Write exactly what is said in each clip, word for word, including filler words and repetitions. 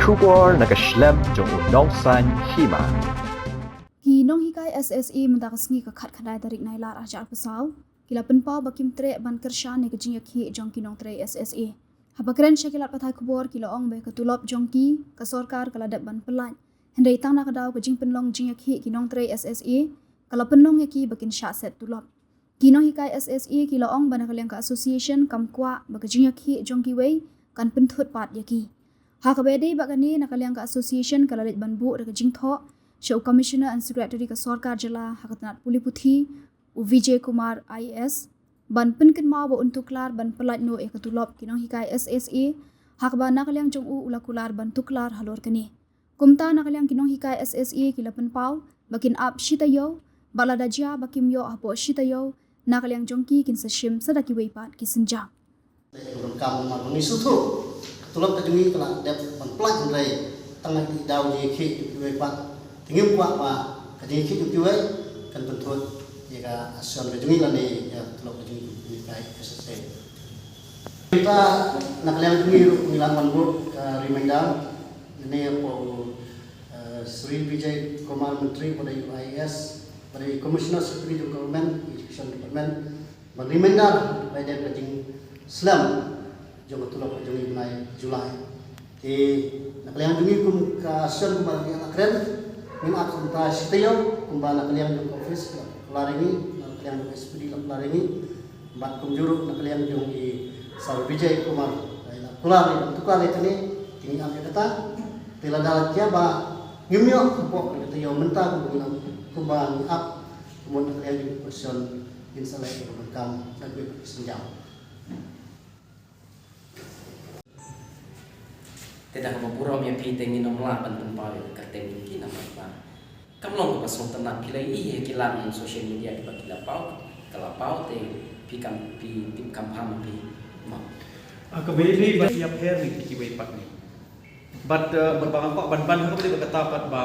Khubor na ka shlem jong u nongsan hima. Ki nonghikai S S A mynta ka sngi ka khatkhyndai tarik Nailar arhajar arphew saw ki la pynpaw ba kim treh ban kyrshan ïa ka jingïakhih jong ki nongtrei S S A. Haba kren sha ki lad pathai khubor ki la ong ba ka tulop jong ki ka sorkar ka la dep ban pyllait. Hynrei tang na ka daw ka jingpynlong jingïakhih ki nongtrei S S A ka la pynlong ïa ki ba kin shah set tulop. Ki nonghikai S S A ki la ong ba na ka liang ka association kam kwah ba ka jingïakhih jong kiwei kan pynthut pat ïa ki. Ha kaba ïadei bad kane, na ka liang ka association ka la leit ban buh da ka jingthoh sha u Commissioner and Secretary ka sorkar jylla ha ka tnat pule puthi, u Vijay Kumar I A S, ban pynkynmaw ba un tuklar ban pyllait noh ïa ka tulop ki nonghikai S S A, ha kaba na ka liang jong u u la kular ban tuklar halor kane. Kumta na ka liang ki nonghikai S S A ki la pynpaw ba kin ap shi taïew, bad lada jia ba kim ïoh hapoh shi taïew, na ka liang jong ki kin sa shim sa da kiwei pat ki sienjam. Leh ka donkam namar ba ngi sngewthuh ka tulop ka jong ngi ka la dep ban pyllait, hynrei tang na ka daw jingïakhih jong kiwei pat. Te ngim kwah ba ka jingïakhih jong kiwei kan pynthut ïa ka association ka jong ngi lane ïa ka tulop ka jong ngi ka S S A. Kita na ka liang jong ngi ruh ngi la wan buh ka reminder ne hapoh, eh, Shri Vijay Kumar Mantri, uba dei u I A S, uba dei Commissioner Secretary jong Government Education Department, ban reminder ba ïadei ka jingslem jong ka tulop ka jong ngi bnai July. Te na ka liang jong ngi kum ka session kumba ngi la kren, ngin ap kumta shi taïew, kumba na ka liang jong ka office la kular ïa ngi, na ka liang jong ka S P D la kular ïa ngi, bad kumjuh ruh na ka liang jong i Sir Vijay Kumar, la kular ïa, tuklar ïa kane, te ngi ap ïa kata. Te lada jia ba ngim ïoh hapoh kane ka taïew mynta kumba ngi la, kumba ngi ap, kumba na ka liang jong ka session ngin sa leh ïa ka donkam da kiwei pat ki sienjam. Te da kaba burom ïa phi te ngin ym lah ban pynpaw ïa ka kyrteng jong ki namar ba kam long kaba sngewtynnat. Phi la ïohi ïa ki lad on social media kiba ki la paw, ka la paw te phi kam, phi tip kam pham phi. Mo. Ah, kaba ïadei bad ïapher ne kiwei pat ne. Bad, eh, bad ba nga kwah ban ban ha kaba ïadei bad kata pat ba,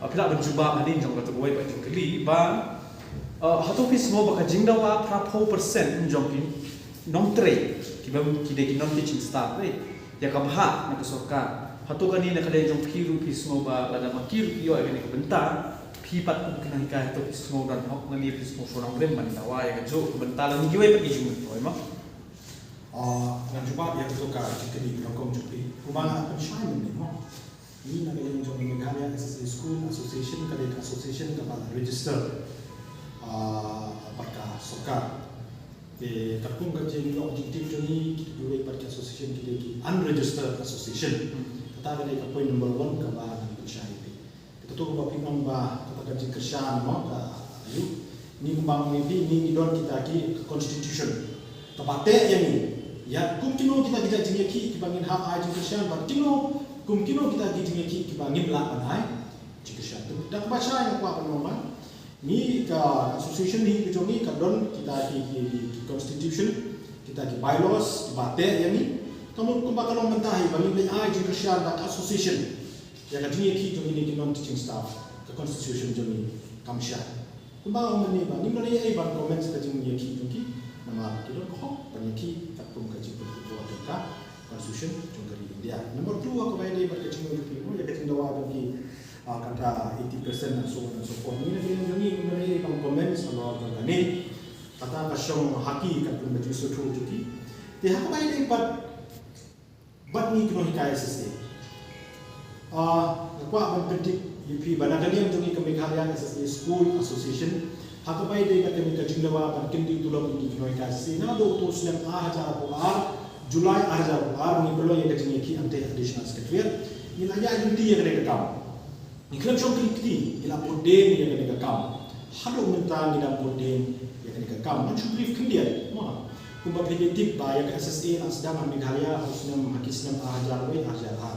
eh, phi lah ban jubab hangne jong kata kawei pat jong kylli ba, eh, hato phi sngew ba ka jingdawa phraphew percent jong ki nongtrei kiba ki dei ki non teaching staff, eh, ïa ka bhah na ka sorkar. Hato kane na ka liang jong phi ruh phi sngew ba lada ma ki ruh ki ïoh ïa kane ka bynta, phi pat kum ki nonghikai hato phi sngew don hok lane phi sngew shong nongrim ban dawa ïa kajuh ka bynta lane kiwei pat ki jingmyntoi, mo? Ah, ngan jubab ïa kato ka jingkylli nyngkong jong phi. Kumba nga la pynshai mynne, mo. Ngi na ka liang jong Meghalaya S S A School Association ka dei ka association kaba la register, ah, bad ka sorkar. Te katkum ka jingïoh jingtip jong ngi, kita kiwei pat ki association ki dei ki unregistered association. Hmm. Kata ka dei ka point number one kaba ngan pynshai ïa phi. Te kato kaba phi ong ba kata ka jingkyrshan, mo, ka ayu. Ngi kumba ngi phi, ngi, ngi don kita ki constitution kaba teh ïa ngi ïa kum kino kita ki jingïakhih kiba ngin hap ai jingkyrshan bad kino, kum kino kita ki jingïakhih kiba ngim lah ban ai jingkyrshan. Te da kaba shai nga kwah ban ong ba ngi ka association hi ka jong ngi ka don kita ki, ki, ki, ki constitution, kita ki bylaws kiba teh ïa ngi. Ka mut kumba ka long mynta hi ba ngin leit ai jingkyrshan da ka association ïa ka jingïakhih jong kine ki non teaching staff, ka constitution jong ngi kam shai. Kumba nga ong mynne ba ngim don ei ei ban comment ka jingïakhih jong ki, namar ki don ka hok ban ïakhih katkum ka jingpynpaw jong ka constitution jong ka ri India. Number two, ha kaba ïadei bad ka jingdawa jong ki, ah, kata eighty percent and so on and so forth. Ngi na ka liang jong ngi ngim don ei ei ban comment halor jong kane. Kata ka shong ha ki katkum ka jingsngewthuh jong ki. Te ha kaba ïadei bad bad ngi ki nonghikai S S A. Ah, nga kwah ban pyntip ïa phi ba na ka liang jong ngi ka Meghalaya S S A School Association, ha kaba ïadei bad kane ka jingdawa ban kyntiew tulop ïa ngi ki nonghikai S S A, naduh uto u snem arhajar arphew ar, July arhajar arphew ar, ngi pynlong ïa ka jingïakhih hangtei ha Additional Secretariat. Ngi la ïaid lynti ïa kane ka kam. Ngi khlem shong kti kti, ngi la bud dien ïa kane ka kam. Haduh mynta ngi dang bud dien ïa kane ka kam. Ngan shu brief khyndiat, mo. Kumba phi dei tip ba ïa ka S S A la sdang ha Meghalaya ha u snem, ha ki snem arhajar wei, arhajar ar.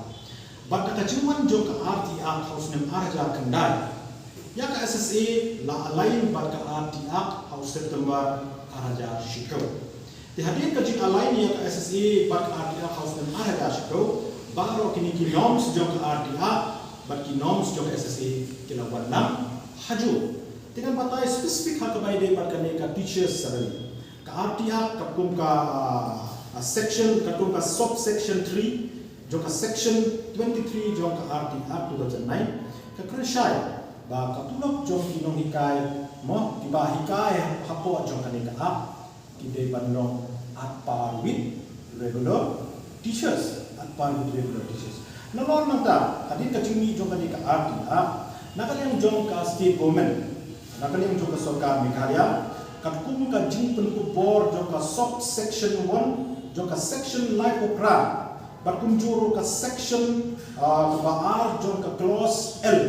Bad da ka jingwan jong ka R T Act ha u snem arhajar khyndai, ïa ka S S A la align bad ka R T Act ha u September arhajar shiphew. Te hadien ka jing align ïa ka S S A bad ka R T Act ha u snem arhajar shiphew, baroh kine ki norms jong ka R T Act bad ki norms jong ka S S A ki la wan lang ha juh. Te ngan batai specific ha kaba ïadei bad kane ka teacher's salary. Ka R T Act katkum ka, ah, section, katkum ka subsection three, Jong ka section twenty-three jong ka R T Act two thousand nine, ka kren shai ba ka tulop jong ki nonghikai, mo, kiba hikai hapoh jong kane ka act, ki dei ban long at par with regular teachers, at par with regular teachers. Nalor nangta, hadien ka jingmih jong kane ka R T Act, na ka liang jong ka state government, na ka liang jong ka sorkar Meghalaya, katkum ka jingpynkup bor jong ka sub section one jong ka section laiphew phra, bad kumjuh ruh ka section, ah, kaba ar jong ka clause L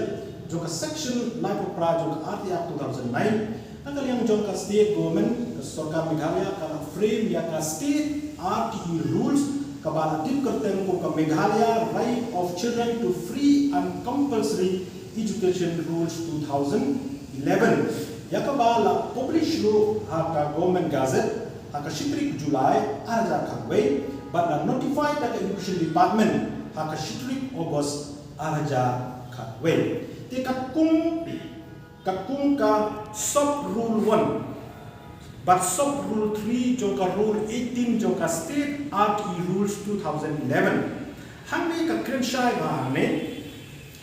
jong ka section laiphew phra jong ka R T Act two thousand nine, na ka liang jong ka state government, ka sorkar Meghalaya, ka la frame ïa ka state R T E rules kaba la tip kyrteng kum ka Meghalaya Right of Children to Free and Compulsory Education Rules two thousand eleven. Ïa kaba la publish ruh ha ka Government Gazette ha ka shi tarik July ar hajar khatwei, bad la notify da ka Education Department ha ka shi tarik August ar hajar khatwei. Te katkum, katkum ka sub rule one bad sub rule three jong ka rule eighteen jong ka state R T E rules two thousand eleven. Hangne ka kren shai ba hangne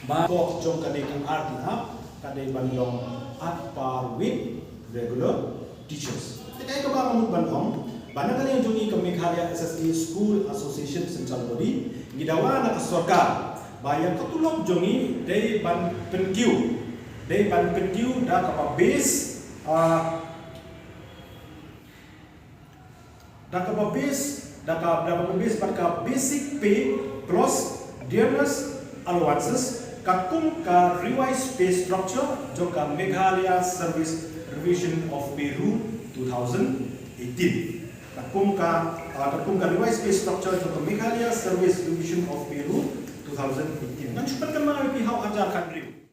ba ka jong kane ka R T Act ka dei ban long at par with regular teachers. Te kaei kaba nga mut ban ong, ba na ka liang jong ngi ka Meghalaya S S A School Association Central Body, ngi dawa na ka sorkar ba ïa ka tulop jong ngi dei ban pynkiew, dei ban pynkiew da kaba base, ah, da kaba base, da ka, da kaba base bad ka basic pay plus dearness allowances, katkum ka revised pay structure jong ka Meghalaya Service Revision of Pay Rule two thousand eighteen. Katkum ka, ah, katkum ka revised pay structure jong ka Meghalaya Service Revision of Pay Rule two thousand eighteen. Ngan shu pynkynmaw ïa phi ha u ar hajar khathynriew.